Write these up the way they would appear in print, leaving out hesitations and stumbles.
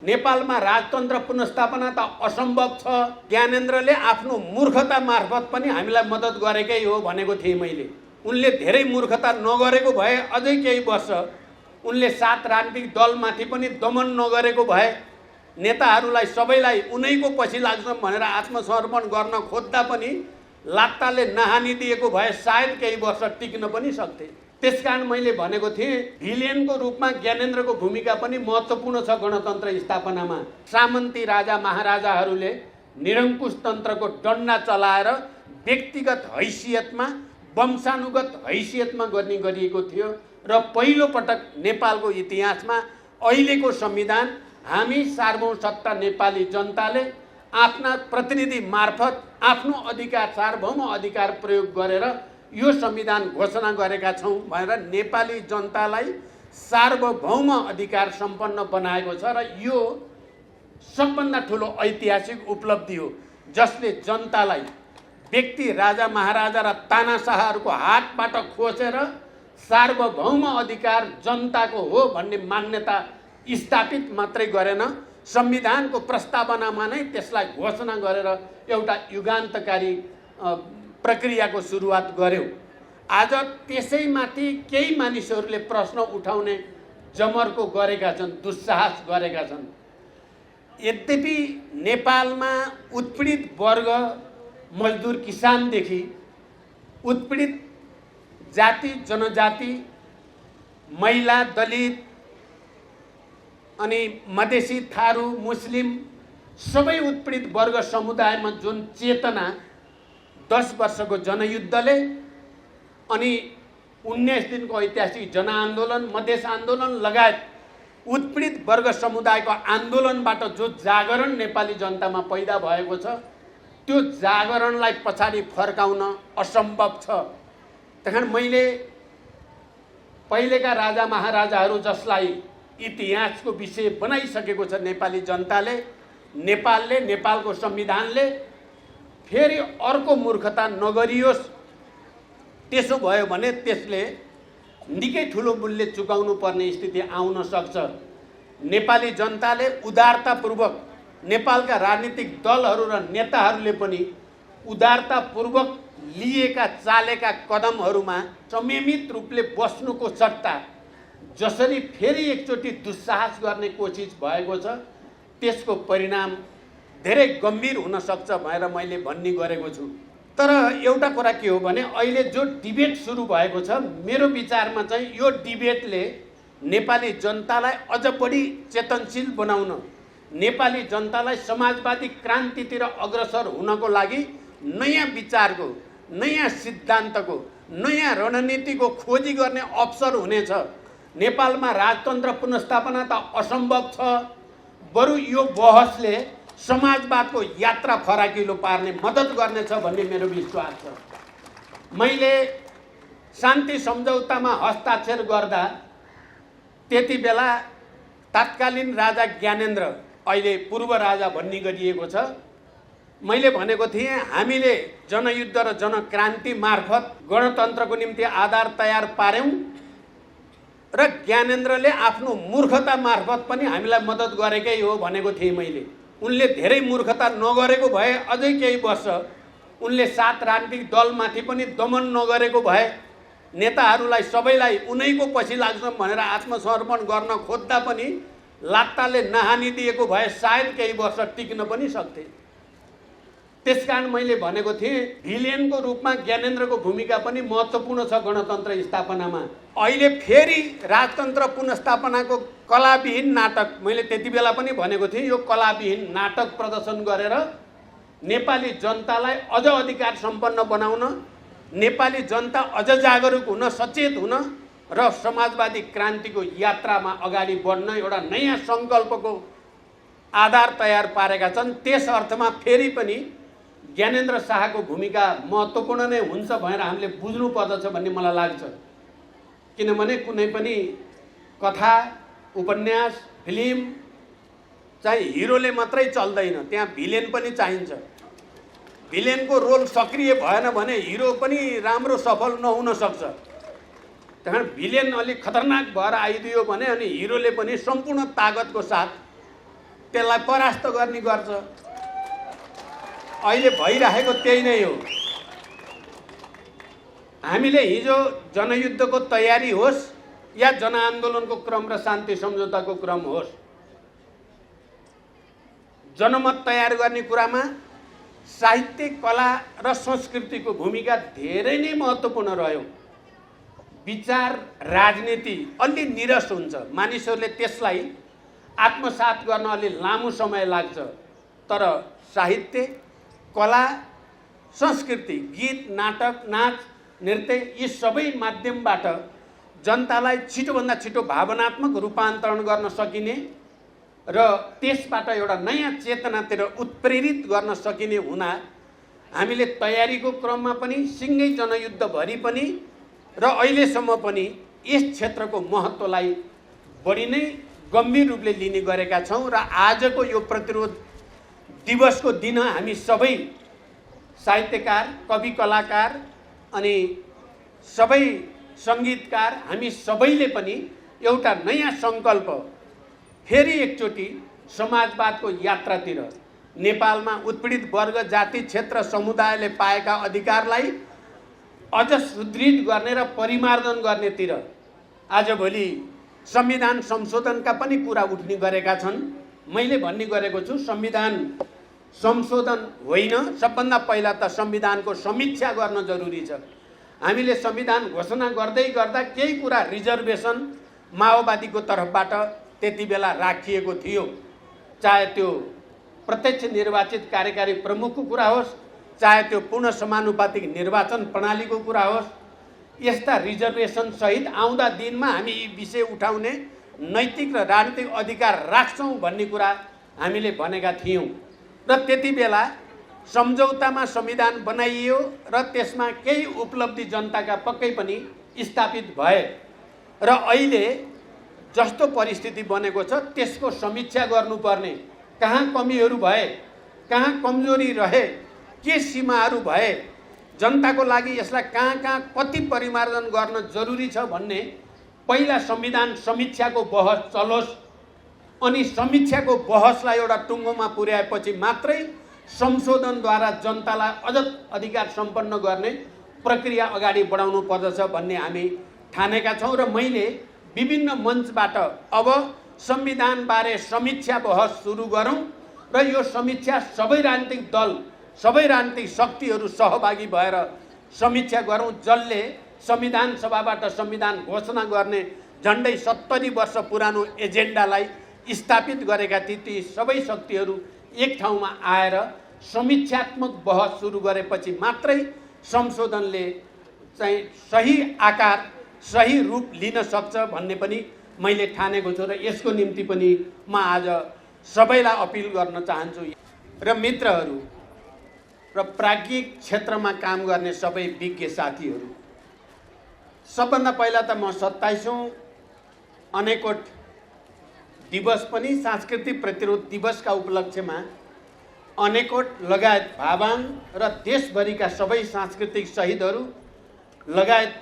नेपालमा राजतन्त्र पुनर्स्थापना त असम्भव छ। ज्ञानेन्द्रले आफ्नो मूर्खता मार्फत पनि हामीलाई मद्दत गरेकै हो भनेको थिएँ मैले। उनले धेरै मूर्खता नगरेको भए अझै केही वर्ष उनले 7 राजनीतिक दलमाथि पनि दमन नगरेको भए नेताहरूलाई सबैलाई उनैको पछि लाग्छ भनेर आत्मसमर्पण गर्न खोज्दा पनि लात्ताले नहानिदिएको भए सायद केही वर्ष टिक्न पनि सक्थे। त्यसकारण मैले भनेको थिएँ भिलेनको रूपमा ज्ञानेन्द्रको भूमिका पनि महत्त्वपूर्ण छ। गणतन्त्र स्थापनामा सामन्ती राजा महाराजाहरूले निरङ्कुश तन्त्रको डन्डा चलाएर व्यक्तिगत हैसियतमा वंशानुगत हैसियतमा गर्ने गरिएको थियो र पहिलो पटक नेपालको इतिहासमा अहिलेको संविधान हामी सार्वभौमसत्ता नेपाली जनताले आफ्ना प्रतिनिधि मार्फत आफ्नो अधिकार सार्वभौम अधिकार प्रयोग गरेर यो संविधान घोषणा गरेका छौं भनेर नेपाली जनतालाई सार्वभौम अधिकार सम्पन्न बनाएको छ र यो सबभन्दा ठुलो ऐतिहासिक उपलब्धि हो जसले जनतालाई व्यक्ति राजा महाराजा र तानाशाहहरूको हातबाट खोसेर सार्वभौम अधिकार जनताको हो भन्ने मान्यता स्थापित मात्रै गरेन, संविधानको प्रस्तावनामा नै त्यसलाई घोषणा गरेर एउटा युगान्तकारी प्रक्रियाको सुरुवात गर्यो। आज त्यसैमाथि केही मानिसहरूले प्रश्न उठाउने जमर्को गरेका छन्, दुस्साहस गरेका छन्। यद्यपि नेपालमा उत्पीडित वर्ग मजदुर किसानदेखि उत्पीडित जाति जनजाति महिला दलित अनि मधेसी थारू मुस्लिम सबै उत्पीडित वर्ग समुदायमा जुन चेतना 10 वर्षको जनयुद्धले अनि 19 दिनको ऐतिहासिक जनआन्दोलन मधेस आन्दोलन लगायत उत्पीडित वर्ग समुदायको आन्दोलनबाट जो जागरण नेपाली जनतामा पैदा भएको छ त्यो जागरणलाई पछाडि फर्काउन असम्भव छ। त्यहाँ मैले पहिलेका राजा महाराजाहरू जसलाई इतिहासको विषय बनाइसकेको छ नेपाली जनताले, नेपालले, नेपालको संविधानले फेरि अर्को मूर्खता नगरियोस्। त्यसो भयो भने त्यसले निकै ठुलो मूल्य चुकाउनु पर्ने स्थिति आउन सक्छ। नेपाली जनताले उदारतापूर्वक नेपालका राजनीतिक दलहरू र नेताहरूले पनि उदारतापूर्वक लिएका चालेका कदमहरूमा संयमित रूपले बस्नुको सट्टा जसरी फेरि एकचोटि दुस्साहस गर्ने कोसिस भएको छ त्यसको परिणाम धेरै गम्भीर हुन सक्छ भनेर मैले भन्ने गरेको छु। तर एउटा कुरा के हो भने अहिले जो डिबेट सुरु भएको छ मेरो विचारमा चाहिँ यो डिबेटले नेपाली जनतालाई अझ बढी चेतनशील बनाउन, नेपाली जनतालाई समाजवादी क्रान्तितिर अग्रसर हुनको लागि नयाँ विचारको, नयाँ सिद्धान्तको, नयाँ रणनीतिको खोजी गर्ने अवसर हुनेछ। नेपालमा राजतन्त्र पुनर्स्थापना त असम्भव छ, बरु यो बहसले समाजवादको यात्रा फराकिलो पार्ने मद्दत गर्नेछ भन्ने मेरो विश्वास छ। मैले शान्ति सम्झौतामा हस्ताक्षर गर्दा त्यति बेला तत्कालीन राजा ज्ञानेन्द्र, अहिले पूर्व राजा भन्ने गरिएको छ, मैले भनेको थिएँ हामीले जनयुद्ध र जनक्रान्ति मार्फत गणतन्त्रको निम्ति आधार तयार पार्यौं र ज्ञानेन्द्रले आफ्नो मूर्खता मार्फत पनि हामीलाई मद्दत गरेकै हो भनेको थिएँ मैले। उनले धेरै मूर्खता नगरेको भए अझै केही वर्ष उनले 7 राजनीतिक दलमाथि पनि दमन नगरेको भए नेताहरूलाई सबैलाई उनैको पछि लाग्छ भनेर आत्मसमर्पण गर्न खोज्दा पनि लात्ताले नहानिदिएको भए सायद केही वर्ष टिक्न पनि सक्थे। त्यसकारण मैले भनेको थिएँ भिलेनको रूपमा ज्ञानेन्द्रको भूमिका पनि महत्त्वपूर्ण छ गणतन्त्र स्थापनामा। अहिले फेरि राजतन्त्र पुनर्स्थापनाको कलाविहीन नाटक, मैले त्यति बेला पनि भनेको थिएँ यो कलाविहीन नाटक प्रदर्शन गरेर नेपाली जनतालाई अझ अधिकार सम्पन्न बनाउन, नेपाली जनता अझ जागरुक हुन, सचेत हुन र समाजवादी क्रान्तिको यात्रामा अगाडि बढ्न एउटा नयाँ सङ्कल्पको आधार तयार पारेका छन्। त्यस अर्थमा फेरि पनि ज्ञानेन्द्र शाहको भूमिका महत्त्वपूर्ण नै हुन्छ भनेर हामीले बुझ्नु पर्दछ भन्ने मलाई लाग्छ। किनभने कुनै पनि कथा, उपन्यास, फिल्म चाहिँ हिरोले मात्रै चल्दैन, त्यहाँ भिलेन पनि चाहिन्छ। भिलेनको रोल सक्रिय भएन भने हिरो पनि राम्रो सफल नहुन सक्छ। त्यहाँ भिलेन अलिक खतरनाक भएर आइदियो भने अनि हिरोले पनि सम्पूर्ण तागतको साथ त्यसलाई परास्त गर्ने गर्छ। अहिले भइरहेको त्यही नै हो। हामीले हिजो जनयुद्धको तयारी होस् या जनआन्दोलनको क्रम र शान्ति सम्झौताको क्रम होस्, जनमत तयार गर्ने कुरामा साहित्य, कला र संस्कृतिको भूमिका धेरै नै महत्त्वपूर्ण रह्यो। विचार, राजनीति अलि निरस हुन्छ, मानिसहरूले त्यसलाई आत्मसात गर्न अलि लामो समय लाग्छ। तर साहित्य, कला, संस्कृति, गीत, नाटक, नाच, नृत्य यी सबै माध्यमबाट जनतालाई छिटोभन्दा छिटो भावनात्मक रूपान्तरण गर्न सकिने र त्यसबाट एउटा नयाँ चेतनातिर उत्प्रेरित गर्न सकिने हुना हामीले तयारीको क्रममा पनि, सिँगै जनयुद्धभरि पनि र अहिलेसम्म पनि यस क्षेत्रको महत्त्वलाई बढी नै गम्भीर रूपले लिने गरेका छौँ। र आजको यो प्रतिरोध दिवसको दिन हामी सबै साहित्यकार, कवि, कलाकार अनि सबै सङ्गीतकार, हामी सबैले पनि एउटा नयाँ सङ्कल्प, फेरि एकचोटि समाजवादको यात्रातिर, नेपालमा उत्पीडित वर्ग, जाति, क्षेत्र, समुदायले पाएका अधिकारलाई अझ सुदृढ गर्ने र परिमार्जन गर्नेतिर आजभोलि संविधान संशोधनका पनि कुरा उठ्ने गरेका छन्। मैले भन्ने गरेको छु, संविधान संशोधन होइन, सबभन्दा पहिला त संविधानको समीक्षा गर्न जरुरी छ। हामीले संविधान घोषणा गर्दै गर्दा केही कुरा रिजर्भेसन माओवादीको तर्फबाट त्यति बेला राखिएको थियो, चाहे त्यो प्रत्यक्ष निर्वाचित कार्यकारी प्रमुखको कुरा होस्, चाहे त्यो पूर्ण समानुपातिक निर्वाचन प्रणालीको कुरा होस्। यस्ता रिजर्भेसन सहित आउँदा दिनमा हामी यी विषय उठाउने नैतिक र राजनीतिक अधिकार राख्छौँ भन्ने कुरा हामीले भनेका थियौँ। र त्यति बेला सम्झौतामा संविधान बनाइयो र त्यसमा केही उपलब्धि जनताका पक्कै पनि स्थापित भए र अहिले जस्तो परिस्थिति बनेको छ त्यसको समीक्षा गर्नुपर्ने, कहाँ कमीहरू भए, कहाँ कमजोरी रहे, के सीमाहरू भए, जनताको लागि यसलाई कहाँ कहाँ कति परिमार्जन गर्न जरुरी छ भन्ने पहिला संविधान समीक्षाको बहस चलोस्। अनि समीक्षाको बहसलाई एउटा टुङ्गोमा पुर्याएपछि मात्रै संशोधनद्वारा जनतालाई अझ अधिकार सम्पन्न गर्ने प्रक्रिया अगाडि बढाउनु पर्दछ भन्ने हामी ठानेका छौँ। र मैले विभिन्न मञ्चबाट अब संविधानबारे समीक्षा बहस सुरु गरौँ र यो समीक्षा सबै राजनीतिक दल, सबै राजनीतिक शक्तिहरू सहभागी भएर समीक्षा गरौँ, जसले संविधान सभाबाट संविधान घोषणा गर्ने झन्डै 70 वर्ष पुरानो एजेन्डालाई स्थापित गरेका थिए। ती सबै शक्तिहरू एक ठाउँमा आएर समीक्षात्मक बहस सुरु गरेपछि मात्रै संशोधनले चाहिँ सही आकार, सही रूप लिन सक्छ भन्ने पनि मैले ठानेको छु। र यसको निम्ति पनि म आज सबैलाई अपिल गर्न चाहन्छु। र मित्रहरू र प्राज्ञिक क्षेत्रमा काम गर्ने सबै विज्ञ साथीहरू, सबभन्दा पहिला त म 27औं अनेकोट दिवस पनि सांस्कृतिक प्रतिरोध दिवसका उपलक्ष्यमा अनेकोट लगायत भावाङ र देशभरिका सबै सांस्कृतिक शहीदहरू लगायत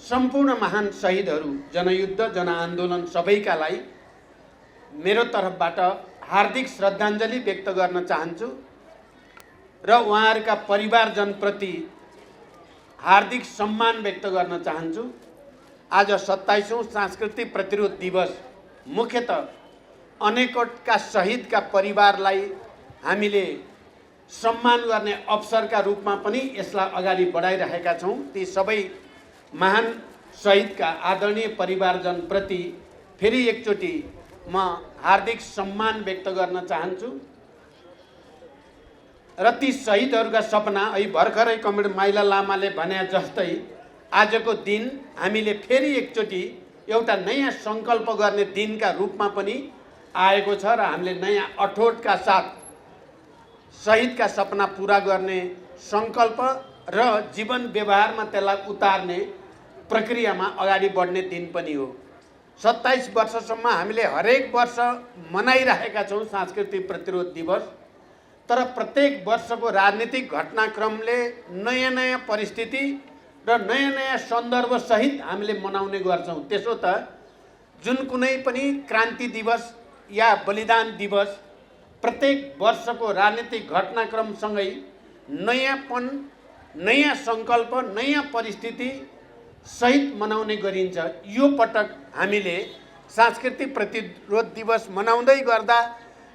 सम्पूर्ण महान शहीदहरू, जनयुद्ध, जनआन्दोलन सबैका लागि मेरो तर्फबाट हार्दिक श्रद्धाञ्जली व्यक्त गर्न चाहन्छु र उहाँहरूका परिवारजनप्रति हार्दिक सम्मान व्यक्त गर्न चाहन्छु। आज 27औं सांस्कृतिक प्रतिरोध दिवस मुख्यतः अनेकोटका शहीदका परिवारलाई हामीले सम्मान गर्ने अवसरका रूपमा पनि यसलाई अगाडि बढाइरहेका छौँ। ती सबै महान शहीदका आदरणीय परिवारजनप्रति फेरि एकचोटि म हार्दिक सम्मान व्यक्त गर्न चाहन्छु। र ती शहीदहरूका सपना अहिले भर्खरै कमरेड माइला लामाले भने जस्तै आजको दिन हामीले फेरि एकचोटि एउटा नयाँ सङ्कल्प गर्ने दिनका रूपमा पनि आएको छ र हामीले नयाँ अठोटका साथ शहीदका सपना पुरा गर्ने सङ्कल्प र जीवन व्यवहारमा त्यसलाई उतार्ने प्रक्रियामा अगाडि बढ्ने दिन पनि हो। 27 वर्षसम्म हामीले हरेक वर्ष मनाइरहेका छौँ सांस्कृतिक प्रतिरोध दिवस, तर प्रत्येक वर्षको राजनीतिक घटनाक्रमले नयाँ नयाँ परिस्थिति र नयाँ नयाँ सन्दर्भ सहित हामीले मनाउने गर्छौँ। त्यसो त जुन कुनै पनि क्रान्ति दिवस या बलिदान दिवस प्रत्येक वर्षको राजनीतिक घटनाक्रमसँगै नयाँपन, नयाँ सङ्कल्प, नयाँ परिस्थिति सहित मनाउने गरिन्छ। यो पटक हामीले सांस्कृतिक प्रतिरोध दिवस मनाउँदै गर्दा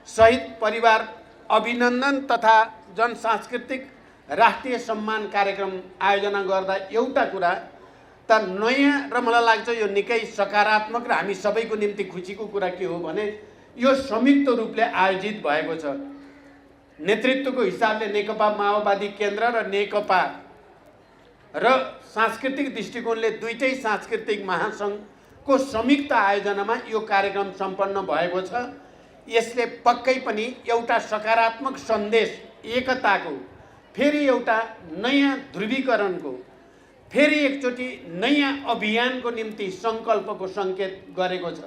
शहीद परिवार अभिनन्दन तथा जनसांस्कृतिक राष्ट्रिय सम्मान कार्यक्रम आयोजना गर्दा एउटा कुरा त नयाँ र मलाई लाग्छ यो निकै सकारात्मक र हामी सबैको निम्ति खुसीको कुरा के हो भने यो संयुक्त रूपले आयोजित भएको छ। नेतृत्वको हिसाबले नेकपा माओवादी केन्द्र र नेकपा र सांस्कृतिक दृष्टिकोणले दुईटै सांस्कृतिक महासङ्घको संयुक्त आयोजनामा यो कार्यक्रम सम्पन्न भएको छ। यसले पक्कै पनि एउटा सकारात्मक सन्देश, एकताको, फेरि एउटा नयाँ ध्रुवीकरणको, फेरि एकचोटि नयाँ अभियानको निम्ति सङ्कल्पको सङ्केत गरेको छ।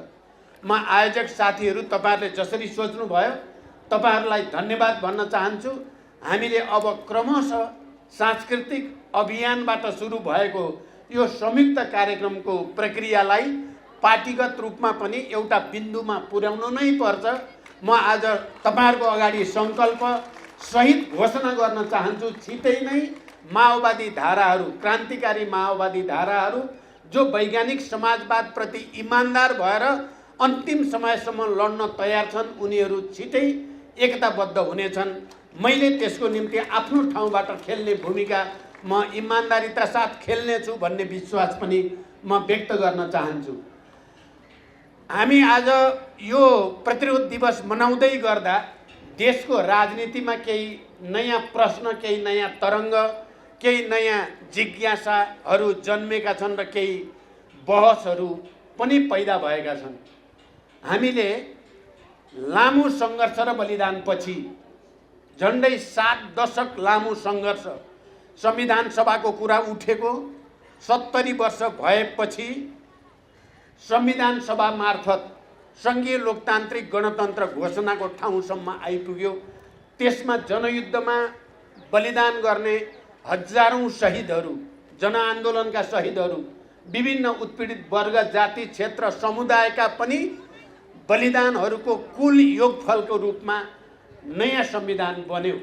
म आयोजक साथीहरू तपाईँहरूले जसरी सोच्नुभयो तपाईँहरूलाई धन्यवाद भन्न चाहन्छु। हामीले अब क्रमशः सांस्कृतिक अभियानबाट सुरु भएको यो संयुक्त कार्यक्रमको प्रक्रियालाई पार्टीगत रूपमा पनि एउटा बिन्दुमा पुर्याउनु नै पर्छ। म आज तपाईँहरूको अगाडि सङ्कल्प सहित घोषणा गर्न चाहन्छु, छिटै नै माओवादी धाराहरू, क्रान्तिकारी माओवादी धाराहरू जो वैज्ञानिक समाजवादप्रति इमान्दार भएर अन्तिम समयसम्म लड्न तयार छन्, उनीहरू छिटै एकताबद्ध हुनेछन्। मैले त्यसको निम्ति आफ्नो ठाउँबाट खेल्ने भूमिका म इमान्दारिता साथ खेल्नेछु भन्ने विश्वास पनि म व्यक्त गर्न चाहन्छु। हामी आज यो प्रतिरोध दिवस मनाउँदै गर्दा देशको राजनीतिमा केही नयाँ प्रश्न, केही नयाँ तरङ्ग, केही नयाँ जिज्ञासाहरू जन्मेका छन् र केही बहसहरू पनि पैदा भएका छन्। हामीले लामो सङ्घर्ष र बलिदानपछि झन्डै 7 दशक लामो सङ्घर्ष, संविधान सभाको कुरा उठेको 70 वर्ष भएपछि संविधान सभा मार्फत सङ्घीय लोकतान्त्रिक गणतन्त्र घोषणाको ठाउँसम्म आइपुग्यो। त्यसमा जनयुद्धमा बलिदान गर्ने हजारौँ शहीदहरू, जनआन्दोलनका शहीदहरू, विभिन्न उत्पीडित वर्ग, जाति, क्षेत्र, समुदायका पनि बलिदानहरूको कुल योगफलको रूपमा नयाँ संविधान बन्यो।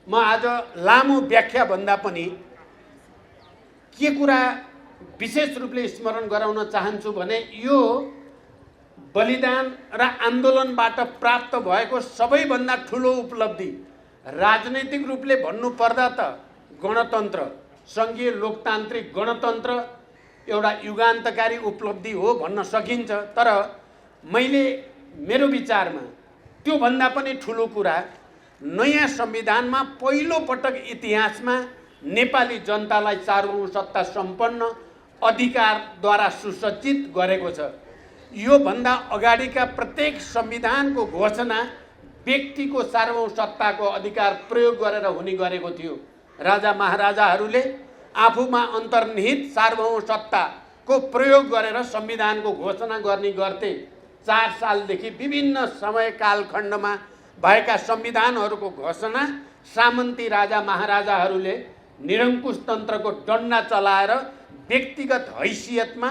म आज लामो व्याख्या भन्दा पनि के कुरा विशेष रूपले स्मरण गराउन चाहन्छु भने यो बलिदान र आन्दोलनबाट प्राप्त भएको सबैभन्दा ठुलो उपलब्धि राजनैतिक रूपले भन्नुपर्दा त गणतन्त्र, सङ्घीय लोकतान्त्रिक गणतन्त्र एउटा युगान्तकारी उपलब्धि हो भन्न सकिन्छ। तर मैले मेरो विचारमा त्योभन्दा पनि ठुलो कुरा नयाँ संविधानमा पहिलो पटक इतिहासमा नेपाली जनतालाई सार्वभौम सत्ता सम्पन्न अधिकारद्वारा सुसज्जित गरेको छ। यो भन्दा अगाडिका प्रत्येक संविधानको घोषणा व्यक्तिको सार्वभौम सत्ताको अधिकार प्रयोग गरेर हुने गरेको थियो। राजा महाराजाहरूले आफूमा अन्तर्निहित सार्वभौम सत्ताको प्रयोग गरेर संविधानको घोषणा गर्ने गर्थे। 4 सालदेखि विभिन्न समय कालखण्डमा भएका संविधानहरूको घोषणा सामन्ती राजा महाराजाहरूले निरङ्कुश तन्त्रको डन्डा चलाएर व्यक्तिगत हैसियतमा,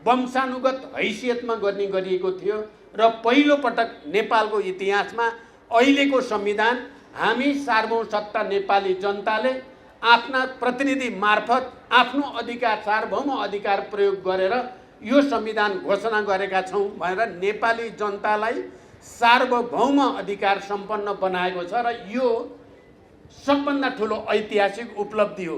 वंशानुगत हैसियतमा गर्ने गरिएको थियो। र पहिलो पटक नेपालको इतिहासमा अहिलेको संविधान हामी सार्वभौम सत्ता नेपाली जनताले आफ्ना प्रतिनिधि मार्फत आफ्नो अधिकार, सार्वभौम अधिकार प्रयोग गरेर यो संविधान घोषणा गरेका छौँ भनेर नेपाली जनतालाई सार्वभौम अधिकार सम्पन्न बनाएको छ। र यो सबभन्दा ठुलो ऐतिहासिक उपलब्धि हो।